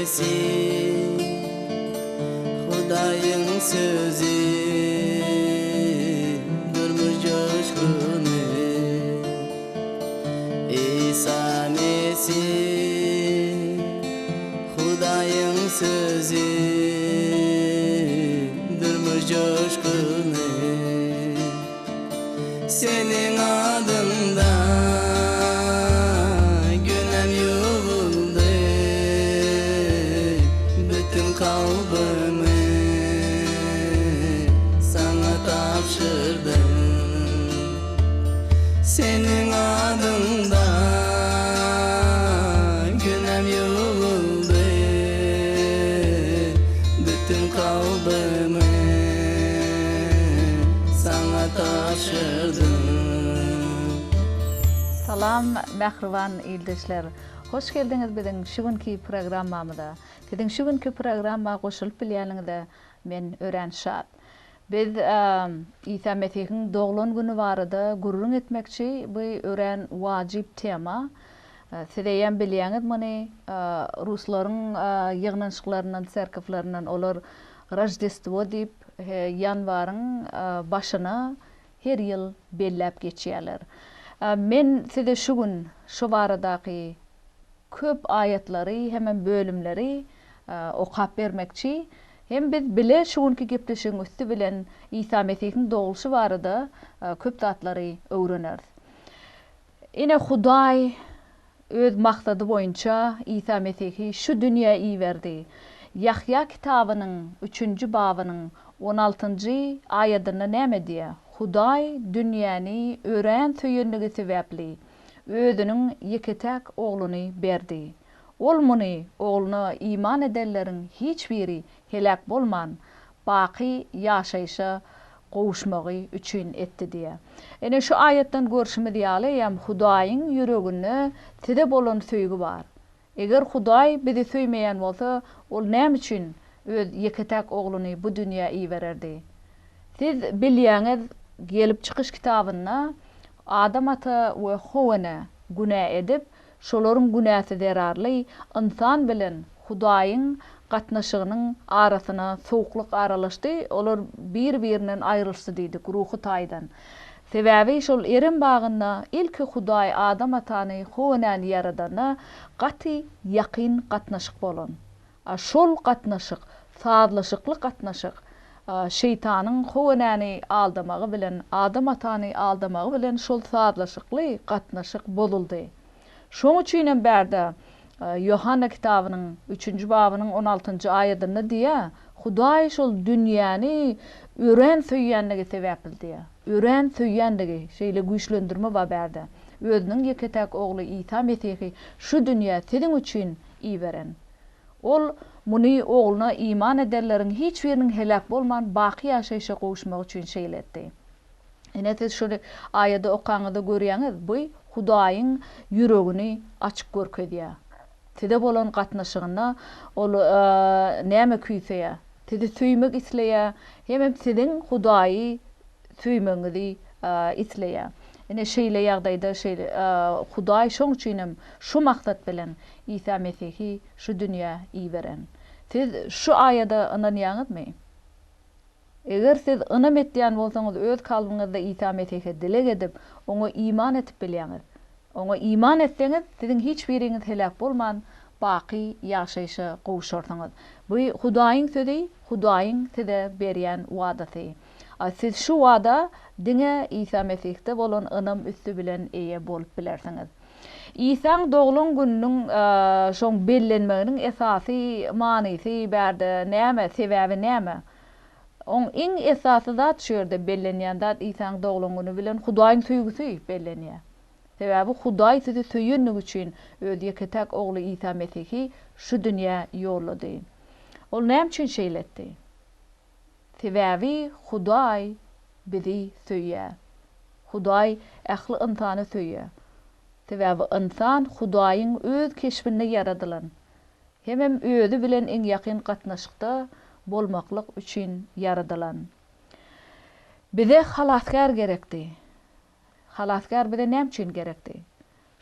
Mesih, Hudaýyň Sözi, durmuş joşguny. Isa Mesih, Hudaýyň Sözi, durmuş joşguny. Seniň adyňda günäm ýuwuldy, Bütin kalbymy Saňa tabşyrdym. Seniň adyňda günäm ýuwuldy, Bütin kalbymy Saňa tabşyrdym. Salam mähriban ildeşler! Hoş geldiňiz biziň şu günki programmamyza. Siziň şu günki programma goşulyp bilýäniňize men örän şat. Biz Isa Mesihiň doglan güni barada gürrüň etmekçi, bu örän wajyp tema. Siz eýýäm bilýäňiz muny, ruslaryň ýygnanyşyklaryndan, serkowlaryndan olar Roždestwo diýip, ýanwaryň başyna her ýyl belläp geçýärler. Men size şu gün şu baradaky köp aýatlary hemem bölümleri okap bermekçi. Hem biz bile şu günki gepleşigiň üsti bilen Isa Mesihiň dogluşy barada köp zatlary öwreneris. Ine, Hudaý Öz maksady boýunça Isa Mesihi şu dünýä iberdi. Ýahýa kitabynyň üçünji babynyň on altynjy aýadynda näme diýýär? Hudaý dünýäni örän söýenligi sebäpli, Özüniň ýeke-täk Ogluny berdi. Ol muny Ogluna iman edenleriň hiç biri heläk bolman, baky ýaşaýşa gowuşmagy üçin etdi diýýär. Ine, şu aýatdan görşümiz ýaly, eýýäm Hudaýyň ýüreginde size bolan söýgi bar. Eger Hudaý bizi söýmeýän bolsa, Ol näme üçin Öz ýeke-täk Ogluny bu dünýä ibererdi? Siz bilýäňiz, Gelip çykyş kitabynda Adam ata we How ene günä edip, Şolaryň günäsi zerarly ynsan bilen Hudaýyň gatnaşygynyň arasyna sowuklyk aralaşdy, olar bir-birinden aýrylyşdy diýdik, ruhy taýdan. Sebäbi şol Erem bagynda ilki Hudaý Adam atany, How enäni ýaradanda gaty ýakyn gatnaşyk bolan. A şol gatnaşyk, sazlaşykly gatnaşyk şeýtanyň How enäni aldamagy bilen, Adam atany aldamagy bilen şol sazlaşykly gatnaşyk bozuldy. Şoň üçinem bärde Ýohanna kitabynyň üçünji babynyň on altynjy aýadynda diýýär, Hudaý şol dünýäni örän söýýänligi sebäpli diýýär. Örän söýýänligi, şeýle güýçlendirme bar bärde. Özüniň ýeke-täk Ogly Isa Mesihi şu dünýä siziň üçin iberen. Ol muny Ogluna iman edenleriň hiç biriniň heläk bolman, baky ýaşaýşa gowuşmagy üçin şeýle etdi. Ine, siz şuny aýady okaňyzda görýäňiz, bu Hudaýyň ýüregini açyk görkezýär. Size bolan gatnaşygynda Ol näme küýseýär? Sizi söýmek isleýär, hemem siziň Hudaýy söýmegiňizi isleýär. Ine, şeýle ýagdaýda şeýle Hudaý şoň üçin hem şu maksat bilen Isa Mesihi şu dünýä iberen. Siz şu aýada ynanýaňyzmy? Eger siz ynam etýän bolsaňyz öz kalbyňyzda Isa Mesihe dileg edip, Oňa iman etip bilýäňiz. Oňa iman etseňiz, siziň hiç biriňiz heläk bolman, baky ýaşaýşa gowuşarsyňyz. Bu Hudaýyň sözi, Hudaýyň size berýän wadasy. A siz şu wada diňe Isa Mesihde bolan ynam üsti bilen eýe bolup bilersiňiz. Isaň doglan gününiň şoň bellenmeginiň esasy manysy bärde näme, sebäbi näme? Oň iň esasy zat şu ýerde bellenýän zat Isaň doglan güni bilen Hudaýyň söýgüsi bellenýär. Sebäbi Hudaý sizi söýenligi üçin öz ýeke-täk Ogly Isa Mesihi şu dünýä ýollady. Ol näme üçin şeýle etdi? Sebäbi Hudaý bizi söýýär. Hudaý ähli ynsany söýýär. Sebäbi ynsan Hudaýyň öz keşbinde ýaradylan. Hemem özi bilen iň ýakyn gatnaşykda bolmaklyk üçin ýaradylan. Bize Halasgär gerekdi. Halasgär bize näme üçin gerekdi?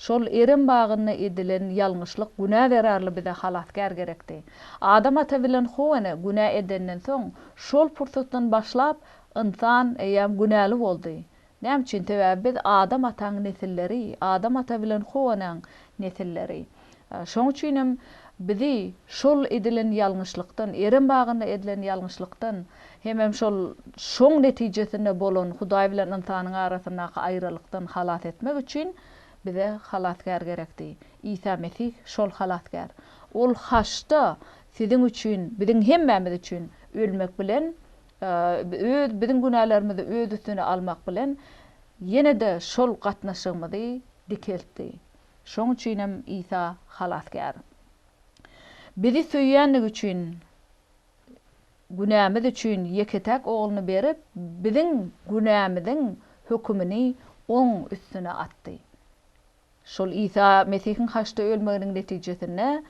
Şol Erem bagynda edilen ýalňyşlyk, günä zerarly bize halasgär gerekdi. Adam ata bilen How ene günä edenden soň, şol pursatdan başlap, ynsan eýýäm günäli boldy. Näme üçin? Sebäbi biz Adam ataň nesilleri, Adam ata bilen How enäň nesilleri. Şoň üçin hem bizi şol edilen ýalňyşlykdan, Erem bagynda edilen ýalňyşlykdan hemem şol şoň netijesinde bolan Hudaý bilen ynsanyň arasyndaky aýralykdan halas etmek üçin bize Halasgär gerekdi. Isa Mesih şol Halasgär. Ol haçda siziň üçin, biziň hemmämiz üçin ölmek bilen, öz biziň günälerimizi öz üstüne almak bilen ýene-de şol gatnaşygymyzy dikeltdi. Şoň üçinem Isa Halasgär. Bizi söýýänligi üçin, günämiz üçin ýeke-täk Ogluny berip, biziň günämiziň hökümini Oň üstüne atdy. Şol Isa Mesihiň haçda ölmeginiň netijesinde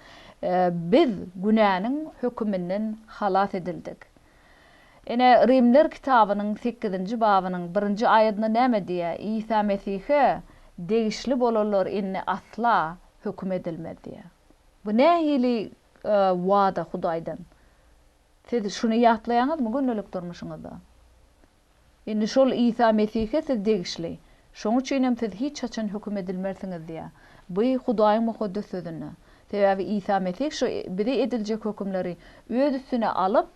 biz günäniň höküminden halas edildik. Ine, Rimler kitabynyň sekizinji babynyň birinji aýadynda näme diýýär? Isa Mesihe degişli bolanlar indi asla höküm edilmez diýýär. Bu nähili wada Hudaýdan? Siz şuny ýatlaýaňyzmy gündelik durmuşyňyzda? Indi şol Isa Mesihe siz degişli, şoň üçin hem siz hiç haçan höküm edilmersiňiz diýýär. Bu Hudaýyň Mukaddes Sözünde. Sebäbi Isa Mesih şu bize ediljek hökümleri öz üstüne alyp,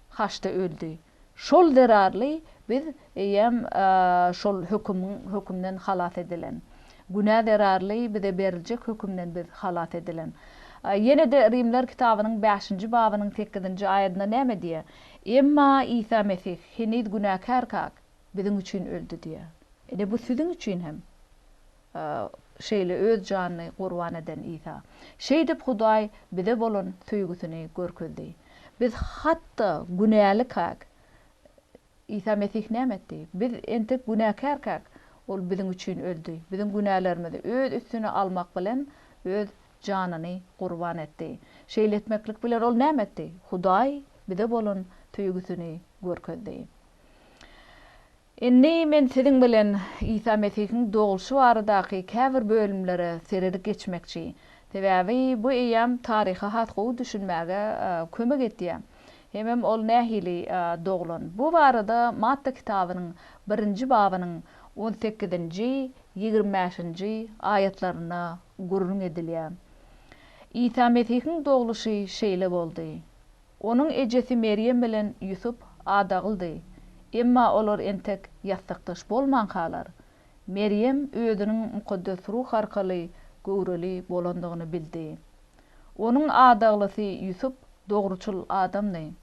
haçda öldi. Şol zerarly biz eýýäm şol hökümiň hökümden halas edilen. Günä zerarly bize beriljek hökümden biz halas edilen. Ýene-de Rimler kitabynyň bäşinji babynyň sekizinji aýadynda näme diýýär? Emma Isa Mesih heniz günäkärkak biziň üçin öldi diýýär. Ine bu siziň üçin hem şeýle öz janyny gurban eden Isa. Şeýdip Hudaý bize bolan söýgüsini görkezdi. Biz hat-da günälikäk Isa Mesih näme etdi? Biz entek günäkärkäk Ol biziň üçin öldi. Biziň günälerimizi öz üstüne almak bilen öz janyny gurban etdi. Şeýle etmeklik bilen Ol näme etdi? Hudaý bize bolan söýgüsini görkezdi. Indi men siziň bilen Isa Mesihiň dogluşy baradaky käbir bölümlere seredip geçmekçi. Sebäbi bu eýýäm taryha has gowy düşünmäge kömek edýär. Hemem ol nähili doglan. Bu barada Matta kitabynyň birinji babynyň on sekizinji, 25-nji aýatlarynda gürrüň edilýär. Isa Mesihiň dogluşy şeýle boldy. Onuň ejesi Merýem bilen Ýusup adaglydy, emma olar entek ýassykdaş bolmankalar, Merýem özüniň Mukaddes Ruh arkaly göwreli bolandygyny bildi. Onuň adaglysy Ýusup dogruçyl adamdy.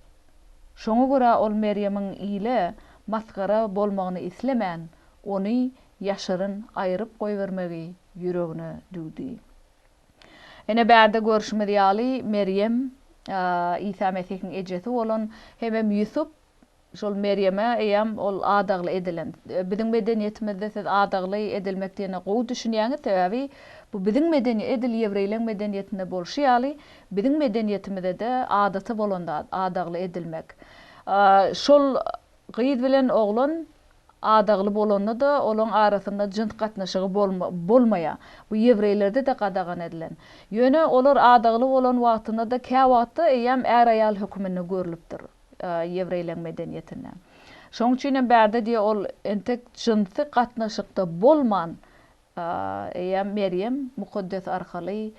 Şoňa görä ol Merýemiň ile masgara bolmagyny islemän, ony ýaşyryn aýryp goýbermegi ýüregine düwdi. Ine, bärde görşümiz ýaly, Merýem, Isa Mesihiň ejesi bolan, hemem Ýusup şol Merýeme eýýäm ol adagly edilen. Biziň medeniýetimizde siz adagly edilmek diýene gowy düşünýäňiz, sebäbi bu biziň medeni, edil ýewreýleň medeniýetinde bolşy ýaly, biziň medeniýetimizde-de adaty bolan zat, adagly edilmek. Şol Gyz bilen oglan adagly bolanda-da olaň arasynda jyns gatnaşygy bolmaýar. Bu ýewreýlerde-de gadagan edilen. Ýöne olar adagly bolan wagtynda-da käwagtda eýýäm är-aýal höküminde görlüpdir ýewreýleň medeniýetinde. Şoň üçinem bärde diýýär ol entek jynsy gatnaşykda bolman Eýýäm Merýem mukaddes arkaly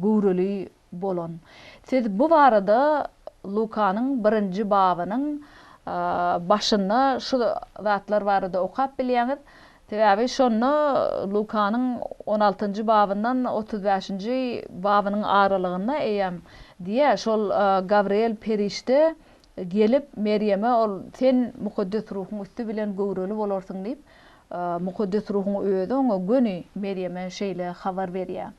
göwreli bolan. Siz bu barada Lukanyň birinji babynyň başynda şu zatlar barada okap bilýäňiz. Sebäbi şonda Lukanyň on altynjy babyndan 35-nji babynyň aralygynda eýýäm diýýär, şol Gawriel perişde gelip Merýeme ol sen mukaddes ruhuň üsti bilen göwreli bolarsyň diýip, Mukaddes Ruhuň Özi oňa göni Merýeme şeýle habar berýär.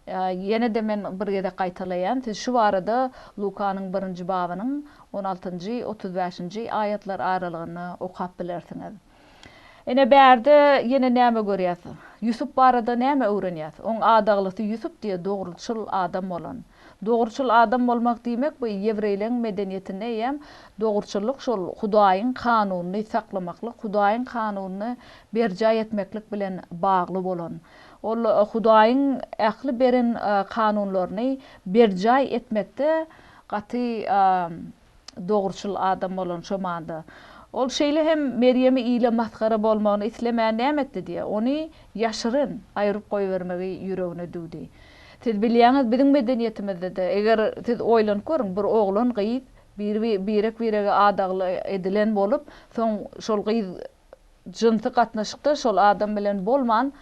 Ýene-de men bir gezek gaýtalaýan, siz şu barada Lukanyň birinji babynyň on altynjy, 35-nji aýatlar aralygynda okap bilersiňiz. Ine, bärde ýene näme görýäs? Ýusup barada näme öwrenýäs? Oň adaglysy Ýusup diýe dogruçyl adam bolan. Dogruçyl adam bolmak diýmek bu ýewreýleň medeniýetinde eýýäm dogruçyllyk şol Hudaýyň kanunyny saklamaklyk, Hudaýyň kanunyny berjaý etmeklik bilen bagly bolan. Ol Hudaýyň ähli beren kanunlaryny berjaý etmekde gaty dogruçyl adam bolan şo manyda. Ol şeýle hem Merýemi ile masgara bolmagyny islemän näme etdi diýýär? Ony ýaşyryn aýryp goýbermegi ýüregine düwdi. Siz bilýäňiz, biziň medeniýetimizde-de, eger siz oýlanyp görüň, bir oglan, gyz birek-birege adagly edilen bolup, soň şol gyz jynsy gatnaşykda şol adam bilen bolman,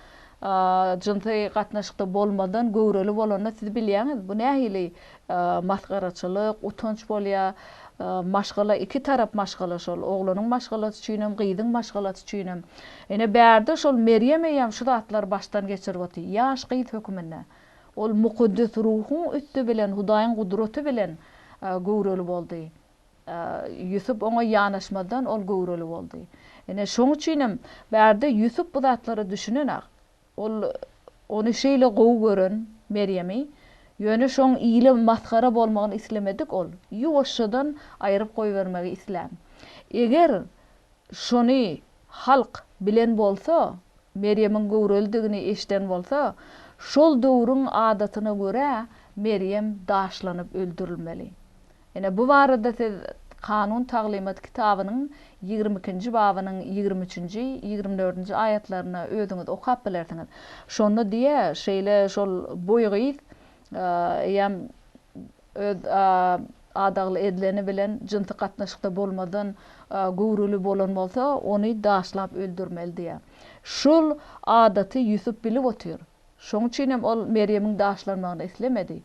jynsy gatnaşykda bolmazdan göwreli bolanda siz bilýäňiz, bu nähili masgaraçylyk, utanç bolýar. Maşgala iki tarap maşgala şol, oglanyň maşgalasy üçinem, gyzyň maşgalasy üçinem. Ine bärde şol Merýem eýýäm şu zatlary başdan geçirip otyr, ýaş gyz höküminde. Ol Mukaddes Ruhuň üsti bilen, Hudaýyň gudraty bilen göwreli boldy. Ýusup oňa ýanaşmazdan ol göwreli boldy. Ine, şoň üçinem bärde Ýusup bu zatlara düşünenak. Ol ony şeýle gowy gören Merýemi, ýöne şoň ile masgara bolmagyny islemedik ol, ýuwaşjadan aýryp goýbermegi islän. Eger şony halk bilen bolsa, Merýemiň göwrelidigini eşiden bolsa, şol döwrüň adatyna görä Merýem daşlanyp öldürilmeli. Ine, bu barada siz Kanun taglymat kitabynyň ýigrimi ikinji babynyň ýigrimi üçünji, ýigrimi dördünji aýatlarynda özüňiz okap bilersiňiz. Şonda diýýär, şeýle şol boý gyz eýýäm öz adagly edileni bilen jynsy gatnaşykda bolmazdan göwreli bolan bolsa, ony daşlap öldürmeli diýýär. Şol adaty Ýusup bilip otyr. Şoň üçin hem ol Merýemiň daşlanmagyny islemedi.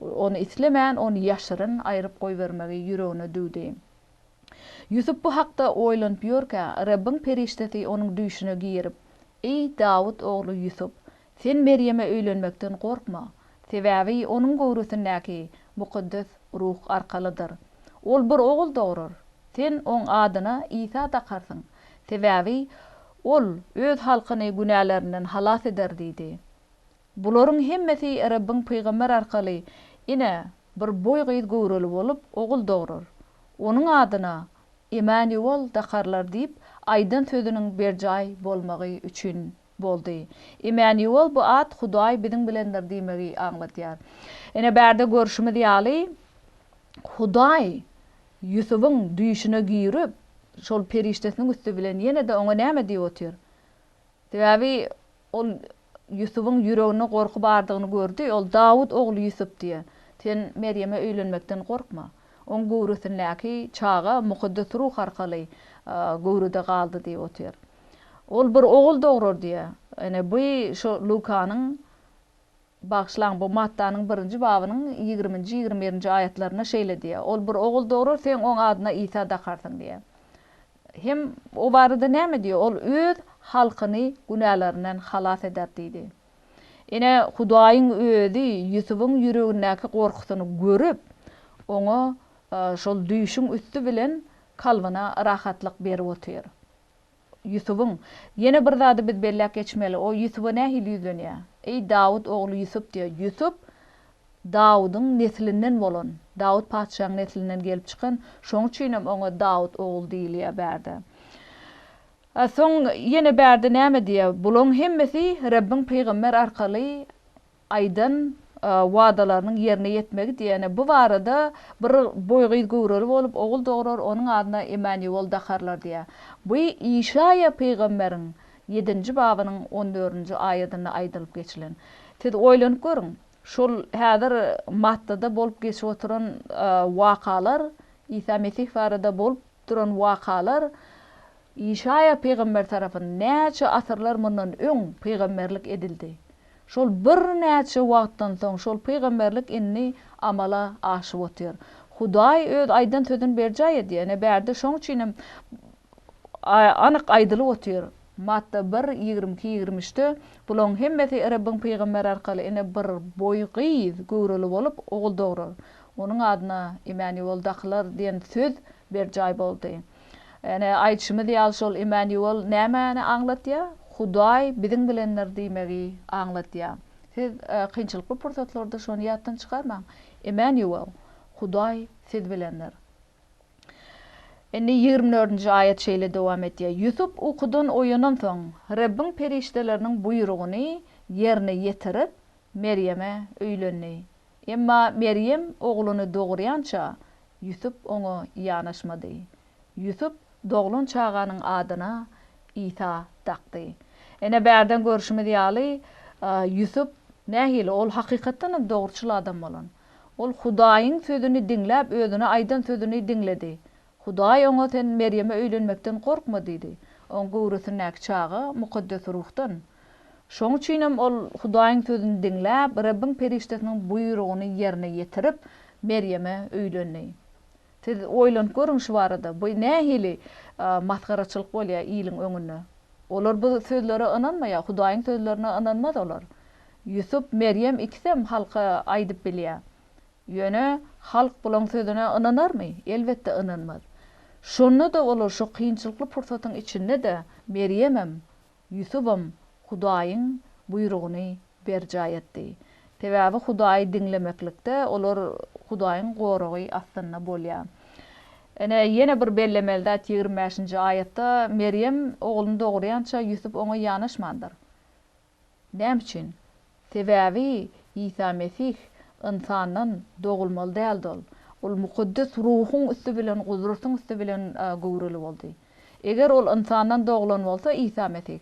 Ony islemän, ony ýaşyryn aýryp goýbermegi ýüregine düwdi. Ýusup bu hakda oýlanyp ýörkä, Rebbiň perişdesi onuň düýşüne girip, Eý, Dawut ogly Ýusup, sen Merýeme öýlenmekden gorkma, sebäbi onuň göwresindäki Mukaddes Ruh arkalydyr. Ol bir ogul dograr, sen oň adyna Isa dakarsyň, Sebäbi Ol Öz halkyny günälerinden halas eder diýdi. Bularyň hemmesi Rebbiň pygamber arkaly, Ine, bir boý gyz göwreli bolup, ogul dograr. Onuň adyna Emmanuel dakarlar diýip aýdan sözüniň berjaý bolmagy üçin boldy. Emmanuel bu at Hudaý biziň bilendir diýmegi aňladýar. Ine, bärde görşümiz ýaly, Hudaý Ýusubyň düýşüne girip, şol perişdesiniň üsti bilen ýene-de oňa näme diýip otyr? Sebäbi ol Ýusubyň ýüreginde gorky bardygyny gördi, ol Dawut ogly Ýusup diýýär, Sen Merýeme öýlenmekden gorkma. Oň göwresindäki çaga Mukaddes Ruh arkaly göwrede galdy diýip otyr. Ol bir ogul dograr diýýär. Ine, bu şo Lukanyň Bagyşlaň, bu Mattanyň birinji babynyň ýigriminji, ýigrimi birinji aýatlarynda şeýle diýýär, Ol bir ogul dograr, sen oň adyna Isa dakarsyň diýýär. Hem o barada näme diýýär? Ol öz halkyny günälerinden halas eder diýdi. Ine, Hudaýyň özi Ýusubyň ýüregindäki gorkusyny görüp, oňa şol düýşüň üsti bilen kalbyna rahatlyk berip otyr. Ýusubyň. Ýene bir zady biz belläp geçmeli, o Ýusuba nähili ýüzlenýär? Eý, Dawut ogly Ýusup diýýär. Ýusup Dawudyň neslinden bolan, Dawut patyşaň neslinden gelip çykan, şoň üçinem oňa Dawut ogul diýilýär bärde. A soň ýene bärde näme diýýär? Bulaň hemmesi Rebbiň pygamber arkaly aýdan wadalarynyň ýerine ýetmegi diýeni. Bu barada bir boý gyz göwreli bolup, ogul dograr, onuň adyna Emmanuel dakarlar diýýär. Bu Işaýa pygamberiň ýedinji babynyň on dördünji aýadynda aýdylyp geçilen. Siz oýlanyp görüň, şol häzir Mattada bolup geçip oturan wakalar, Isa Mesih barada bolup duran wakalar Işaýa pygamber tarapyndan näçe asyrlar mundan öň pygamberlik edildi. Şol birnäçe wagtdan soň şol pygamberlik indi amala aşyp otyr. Hudaý öz aýdan sözüni berjaý edýär. Ine bärde şoň üçin hem anyk aýdylyp otyr. Matta bir, 22, 23-de, Bularyň hemmesi Rebbiň pygamberi arkaly ine bir boý gyz göwreli bolup, ogul dograr. Onuň adyna Imanyuel dakylar diýen söz berjaý boldy. Ine, aýdyşymyz ýaly, şol Immanuel nämäni aňladýar? Hudaý biziň bilendir diýmegi aňladýar. Siz kynçylykly pursatlarda şony ýatdan çykarmaň. Immanuel, Hudaý siz bilendir. Indi ýigrimi dördünji aýat şeýle dowam edýär, Ýusup ukudan oýanansoň, Rebbiň perişdeleriniň buýrugyny ýerine ýetirip, Merýeme öýlendi. Emma Merýem ogluny dogurýança, Ýusup oňa ýanaşmady. Ýusup doglan çaganyň adyna Isa dakdy. Ine, bärden görşümiz ýaly, Ýusup nähili? Ol hakykatdan hem dogruçyl adam bolan. Ol Hudaýyň sözüni diňläp, özüne aýdan sözüni diňledi. Hudaý oňa sen Merýeme öýlenmekden gorkma diýdi. Oň göwresindäki çaga Mukaddes Ruhdan. Şoň üçinem ol Hudaýyň sözüni diňläp, Rebbiň perişdesiniň buýrugyny ýerine ýetirip, Merýeme öýlendi. Siz oýlanyp görüň şu barada, bu nähili masgaraçylyk bolýar iliň öňünde. Olar bu sözlere ynanmaýar, Hudaýyň sözlerine ynanmaz olar. Ýusup, Merýem ikisem halka aýdyp bilýär. Ýöne halk bulaň sözüne ynanarmy? Elbetde ynanmaz. Şonda-da olar şo kynçylykly pursatyň içinde-de Merýemem, Ýusubam Hudaýyň buýrugyny berjaý etdi. Sebäbi Hudaýy diňlemeklikde olar Hudaýyň goragy astynda bolýar. Ine, ýene bir bellemeli zat 25-nji aýatda Merýem ogluny dogurýança Ýusup oňa ýanaşmandyr. Näme üçin? Sebäbi Isa Mesih ynsandan dogulmaly däldi ol. Ol Mukaddes Ruhuň üsti bilen, gudratyň üsti bilen göwreli boldy. Eger ol ynsandan doglan bolsa Isa Mesih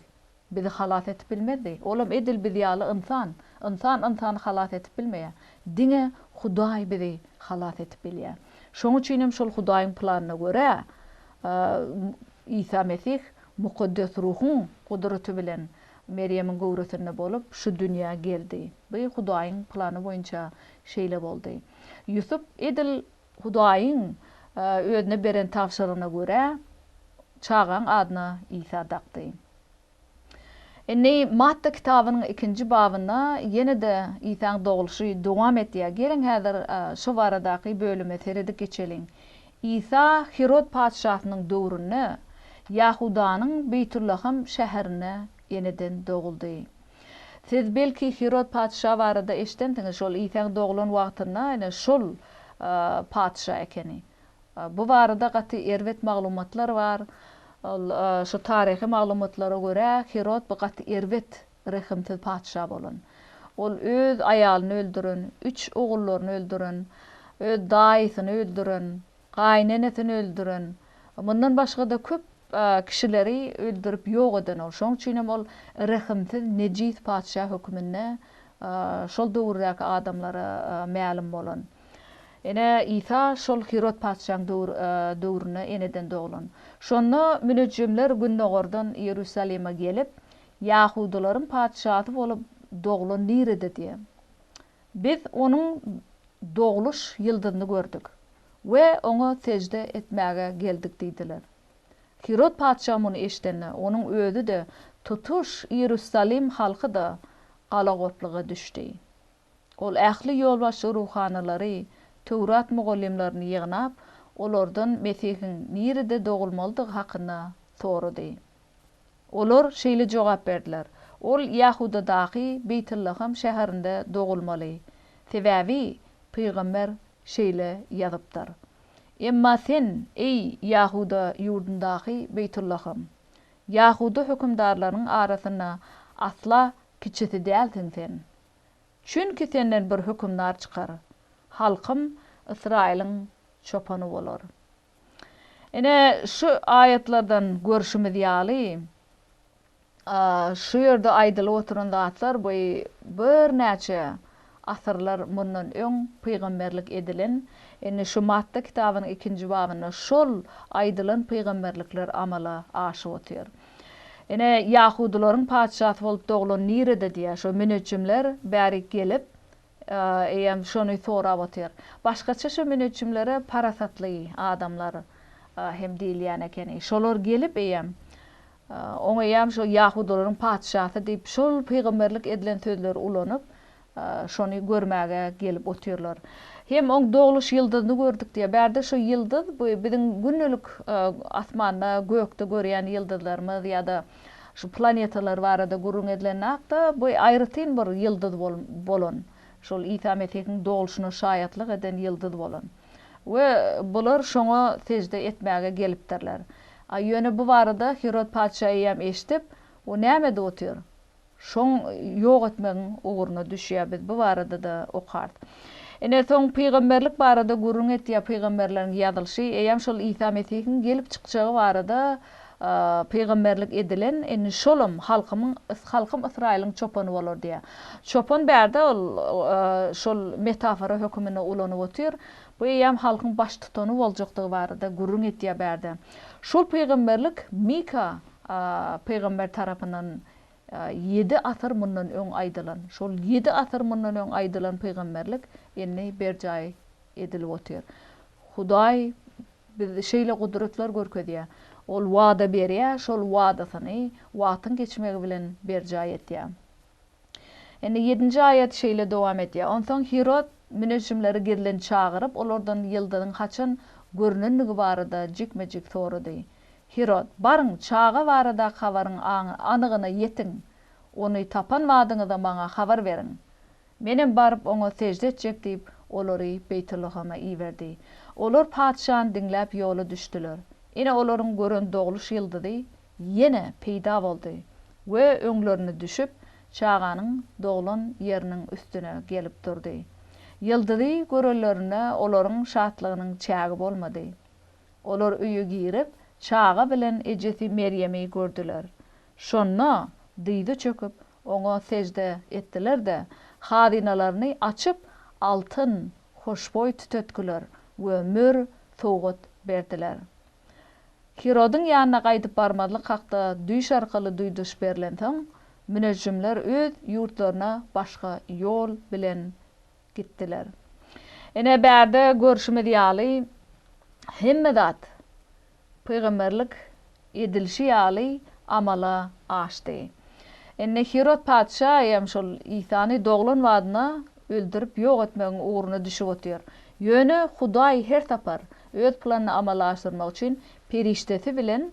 bizi halas edip bilmezdi. Olam edil biz ýaly ynsan. Ynsan ynsany halas edip bilmeýär. Diňe Hudaý bizi halas edip bilýär. Şoň üçin hem şol Hudaýyň planyna görä Isa Mesih Mukaddes Ruhuň gudraty bilen Merýemiň göwresinde bolup, şu dünýä geldi. Bu Hudaýyň plany boýunça şeýle boldy. Ýusup edil Hudaýyň özüne beren tabşyrygyna görä, çagaň adyna Isa dakdy. Indi Matta kitabynyň ikinji babynda ýene-de Isaň dogluşy dowam etýär. Geliň häzir şu baradaky bölüme seredip geçeliň. Isa Hirod patyşasynyň döwründe Ýahudanyň Beýtullaham şäherinde eneden doguldy. Siz belki Hirod patyşa barada eşidensiňiz, şol Isaň doglan wagtynda ine şol patyşa ekeni. Bu barada gaty erbet maglumatlar bar. Ol şu taryhy maglumatlara görä Hirod bu gaty erbet rehimsiz patyşa bolan. Ol öz aýalyny öldüren, üç ogullaryny öldüren, öz daýysyny öldüren, gaýynenesini öldüren, mundan başga-da köp kişileri öldürip ýok eden ol. Şonuň üçin hem ol rehimsiz, nejis patyşa höküminde şol döwürdäki adamlara mälim bolan. Ine, Isa şol Hirod patyşaň döwründe eneden doglan. Şonda müneçjimler gündogardan Iýerusalime gelip, Ýahudylaryň patyşasy bolup doglan nirede diýen. Biz onuň dogluş ýyldyzyny gördük we oňa sežde etmäge geldik diýdiler. Hirod patyşa muny eşidende, onuň özi-de, tutuş Iýerusalim halky-da galagopluga düşdi. Ol ähli ýolbaşçy ruhanylary, Töwrat mugallymlaryny ýygnap, olardan Mesihiň nirede dogulmalydygy hakynda sorady. Olar şeýle jogap berdiler, Ol Ýahudadaky Beýtullaham şäherinde dogulmaly, sebäbi pygamber şeýle ýazypdyr, Emma sen, eý, Ýahuda ýurdundaky Beýtullaham, Ýahuda hökümdarlarynyň arasynda asla kiçisi dälsiň sen. Çünki senden bir hökümdar çykar, halkym Ysraýylyň çopany bolar. Ine, şu aýatlardan görşümiz ýaly, şu ýerde aýdylyp oturan zatlar bu birnäçe asyrlar mundan öň pygamberlik edilen, indi şu Matta kitabynyň ikinji babynda şol aýdylan pygamberlikler amala aşyp otyr. Ine, ýahudylaryň patyşasy bolup doglan nirede diýýär, şo müneçjimler bärik gelip, Eýýäm şony sorap otyr. Başgaça şo müneçjimlere parasatly adamlar hem diýilýän ekeni. Şolar gelip eýýäm, oňa eýýäm şo ýahudylaryň patyşasy diýip, şol pygamberlik edilen sözleri ulanyp, şony görmäge gelip otyrlar. Hem oň dogluş ýyldyzyny gördük diýýär. Bärde şo ýyldyz bu biziň gündelik asmanda, gökde görýän ýyldyzlarymyz ýa-da Şu planetalar barada gürrüň edilende hakda bu aýratyn bir ýyldyz bolan, şol Isa Mesihiň dogluşyna şaýatlyk eden ýyldyz bolan. We bular şoňa sežde etmäge gelipdirler. A ýöne bu barada Hirod patyşa eýýäm eşidip, o näme edip otyr? Şoň ýok etmegiň ugruna düşýär biz bu barada-da okarys. Ine soň pygamberlik barada gürrüň etýär pygamberleriň ýazylyşy eýýäm şol Isa Mesihiň gelip çykjagy barada pygamberlik edilen indi şolam halkymyň halkym Ysraýylyň çopany bolar diýýär. Çopan bärde ol şol metafora höküminde ulanyp otyr. Bu eýýäm halkyň baştutany boljakdygy barada gürrüň etýär bärde. Şol pygamberlik Mika pygamber tarapyndan ýedi asyr mundan öň aýdylan, şol ýedi asyr mundan öň aýdylan pygamberlik indi berjaý edilip otyr. Hudaý biz şeýle gudratlar görkezýär. Ol wada berýär, şol wadasyny wagtyň geçmegi bilen berjaý etýär. Indi ýedinji aýat şeýle dowam edýär, Onsoň Hirod müneçjimleri gizlin çagyryp, olardan ýyldyzyň haçan görnendigi barada jikme-jik sorady. Hirod, Baryň, çaga baradaky habaryň anygyna ýetiň. Ony tapan badyňyza maňa habar beriň. Menem baryp, oňa sežde etjek diýip, olary Beýtullahama iberdi. Olar patyşany diňläp ýola düşdüler. Ine, olaryň gören dogluş ýyldyzy ýene peýda boldy we öňlerine düşüp, çaganyň doglan ýeriniň üstüne gelip durdy. Ýyldyzy görenlerinde olaryň şatlygynyň çägi bolmady. Olar öýe girip, çaga bilen ejesi Merýemi gördüler. Şonda dyza çöküp, oňa sežde etdiler-de, hazynalaryny açyp, altyn, hoşboý tütetgiler we mür sowgat berdiler. Hirodyň ýanyna gaýdyp barmazlyk hakda düýş arkaly duýduryş berlensoň, münežžimler öz ýurtlaryna başga ýol bilen gitdiler. Ine, bärde görşümiz ýaly, hemme zat pygamberlik edilişi ýaly amala aşdy. Indi Hirod patyşa hem şol Isany doglan badyna öldürip ýok etmegiň ugruna düşüp otyr. Ýöne Hudaý her sapar Öz planyny amala aşyrmak üçin perişdesi bilen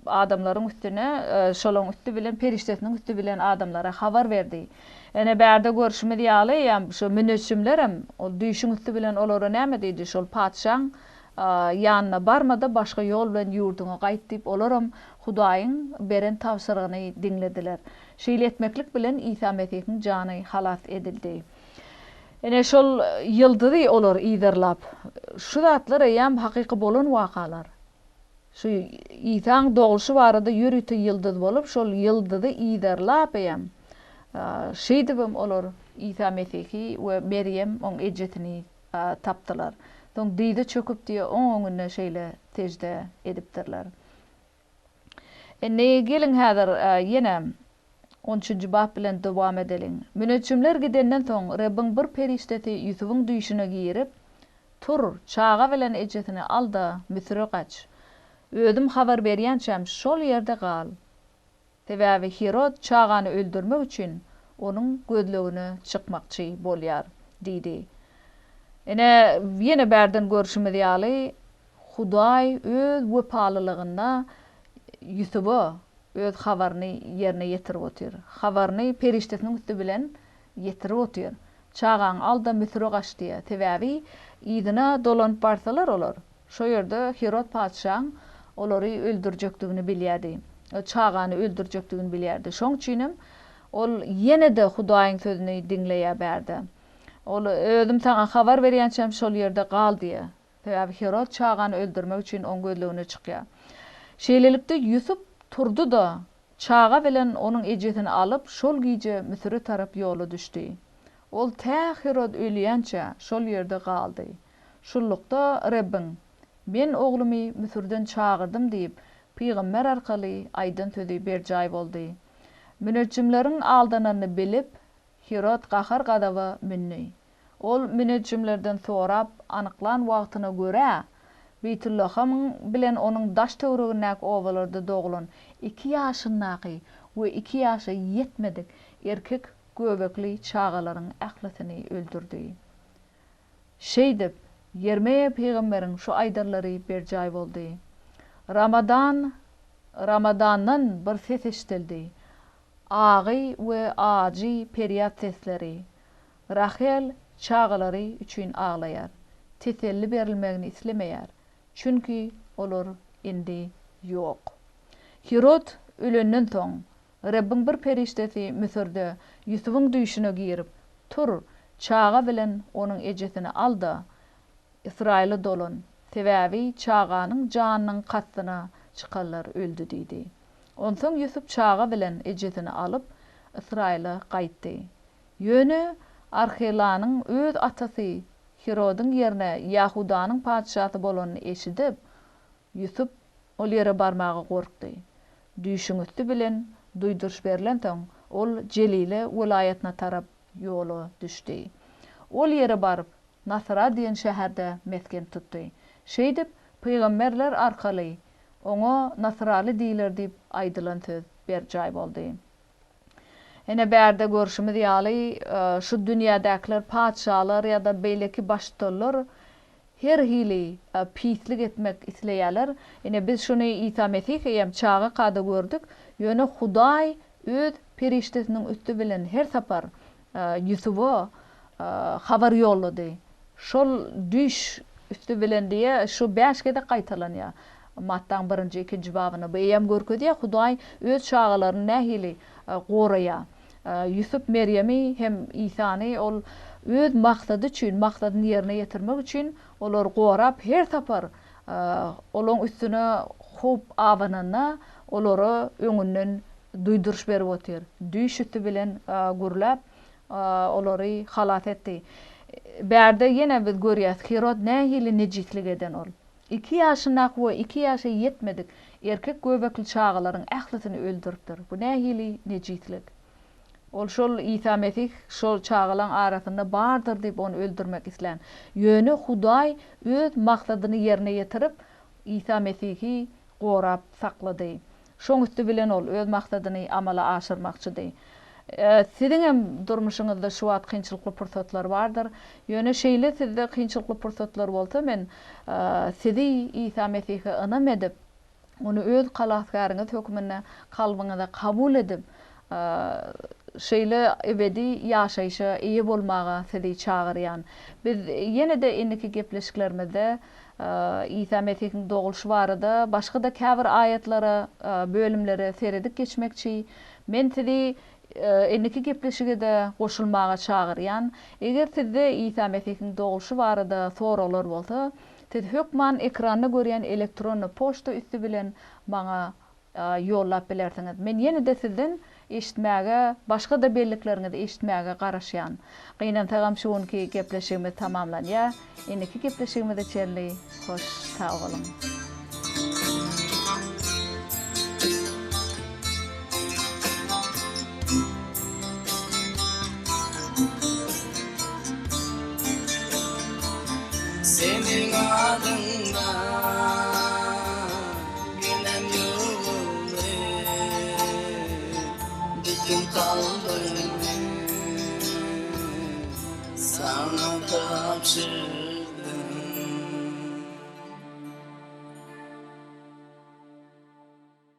adamlaryň üstüne, şolaň üsti bilen, perişdesiniň üsti bilen adamlara habar berdi. Ene bärde görşümiz ýaly, ýa şo müneçjimlerem ol düýşüň üsti bilen olara näme diýdi, şol patyşaň ýanyna barma-da, başga ýol bilen ýurduňa gaýt diýip, olaram Hudaýyň beren tabşyrygyny diňlediler. Şeýle etmeklik bilen Isa Mesihiň jany halas edildi. Ine, şol ýyldyzy olar yzarlap, şu zatlar eýýäm hakyky bolan wakalar. Şu Isaň dogluşy barada ýörite ýyldyz bolup, şol ýyldyzy yzarlap eýýäm, şeýdibem olar Isa Mesihi we Merýem, oň ejesini tapdylar. Soň dyza çöküp diýe, oň öňünde şeýle sežde edipdirler. Indi geliň häzir ýene on üçünji bap bilen dowam edeliň. Müneçjimler gidenden soň Rebbiň bir perişdesi Ýusubyň düýşüne girip, Tur, çaga bilen ejesini al-da, Müsüre gaç. Özüm habar berýänçäm şol ýerde gal. Sebäbi Hirod çagany öldürmek üçin onuň gözlegine çykmakçy bolýar diýdi. Ine, ýene bärden görşümiz ýaly, Hudaý öz wepalylygynda Ýusuba öz habaryny ýerine ýetirip otyr. Habaryny perişdesiniň üsti bilen ýetirip otyr. Çagaňy al-da, Müsüre gaç diýýär. Sebäbi yzyna dolanyp barsalar olar, şo ýerde Hirod patyşaň olary öldürjekdigini bilýärdi. Çagany öldürjekdigini bilýärdi. Şoň üçinem ol ýene-de Hudaýyň sözüni diňleýär bärde. Ol, Özüm saňa habar berýänçäm şol ýerde gal diýýär. Sebäbi Hirod çagany öldürmek üçin oň gözlegine çykýar. Şeýlelikde, Ýusup turdy-da, çaga bilen onuň ejesini alyp, şol gije Müsüre tarap ýola düşdi. Ol tä Hirod ölýänçä, şol ýerde galdy. Şunlukda, Rebbiň, Men oglumy Müsürden çagyrdym diýip, pygamber arkaly aýdan sözi berjaý boldy. Müneçjimleriň aldananyny bilip, Hirod gahar-gazaba mündi. Ol müneçjimlerden sorap anyklan wagtyna görä, Beýtullahamyň bilen onuň daş-töweregindäki obalarda doglan iki ýaşyndaky we iki ýaşa ýetmedik erkek göbekli çagalaryň ählisini öldürdi. Şeýdip, Ýermeýa pygamberiň şu aýdanlary berjaý boldy. Ramadan, Ramadandan bir ses eşidildi, agy we ajy perýat sesleri. Rahel çagalary üçin aglaýar, teselli berilmegini islemeýär, çünki olar indi ýok. Hirod ölenden soň. Rebbiň bir perişdesi Müsürde Ýusubyň düýşüne girip, Tur, çaga bilen onuň ejesini al-da, Ysraýyla dolan, sebäbi çaganyň janynyň kastyna çykanlar öldi diýdi. Onsoň Ýusup çaga bilen ejesini alyp, Ysraýyla gaýtdy. Ýöne Arhelanyň öz atasy Hirodyň ýerine Ýahudanyň patyşasy bolanyny eşidip, Ýusup ol ýere barmaga gorkdy. Düýşüň üsti bilen duýduryş berlensoň, ol Jelile welaýatyna tarap ýola düşdi. Ol ýere baryp, Nasyra diýen şäherde mesgen tutdy. Şeýdip, pygamberler arkaly, Oňa Nasyraly diýler diýip aýdylan söz berjaý boldy. Ine, bärde görşümiz ýaly, şu dünýädäkiler, patyşalar ýa-da beýleki baştutanlar her hili pislik etmek isleýärler. Ine, biz şuny Isa Mesih eýýäm çagaka-da gördük. Ýöne Hudaý Öz perişdesiniň üsti bilen her sapar Ýusuba habar ýollady. Şol düýş üsti bilen diýe, şu bäş gezek gaýtalanýar. Mattaň birinji, ikinji babynda bu eýýäm görkezýär, Hudaý öz çagalaryny nähili goraýar. Ýusup Merýemi hem Isany ol öz maksady üçin, maksadyny ýerine ýetirmek üçin olary gorap, her sapar olaň üstüne howp abananda olara öňünden duýduryş berip otyr. Düýş üsti bilen gürläp, olary halas etdi. Bärde ýene biz görýäs, Hirod nähili nejislik eden ol. Iki ýaşyndaky we iki ýaşa ýetmedik erkek göbekli çagalaryň ählisini öldüripdir. Bu nähili nejislik? Ol şol Isa Mesih şol çagalaň arasynda bardyr diýip ony öldürmek islän. Ýöne Hudaý öz maksadyny ýerine ýetirip, Isa Mesihi gorap saklady. Şoň üsti bilen ol öz maksadyny amala aşyrmakçydy. Siziňem durmuşyňyzda şu wagt kynçylykly pursatlar bardyr. Ýöne şeýle sizde kynçylykly pursatlar bolsa men sizi Isa Mesihe ynam edip, Ony öz Halasgäriňiz hökmünde kalbyňyza kabul edip, şeýle ebedi ýaşaýşa eýe bolmaga sizi çagyrýan. Biz ýene-de indiki gepleşiklerimizde Isa Mesihiň dogulyşy barada başga-da käbir aýatlara, bölümlere seredip geçmekçi. Men sizi indiki gepleşige-de goşulmaga çagyrýan. Eger sizde Isa Mesihiň dogulyşy barada soraglar bolsa, siz hökman ekranda görýän elektronny poçta üsti bilen maňa ýollap bilersiňiz. Men ýene-de sizden eşitmäge, başga-da bellikleriňizi eşitmäge garaşýan. Gynansagam şu günki gepleşigimiz tamamlanýar. Indiki gepleşigimize çenli hoş sag boluň. Seniň adyňdan Günem ýuwuldy Bütin kalbymy Saňa tabşyrdym.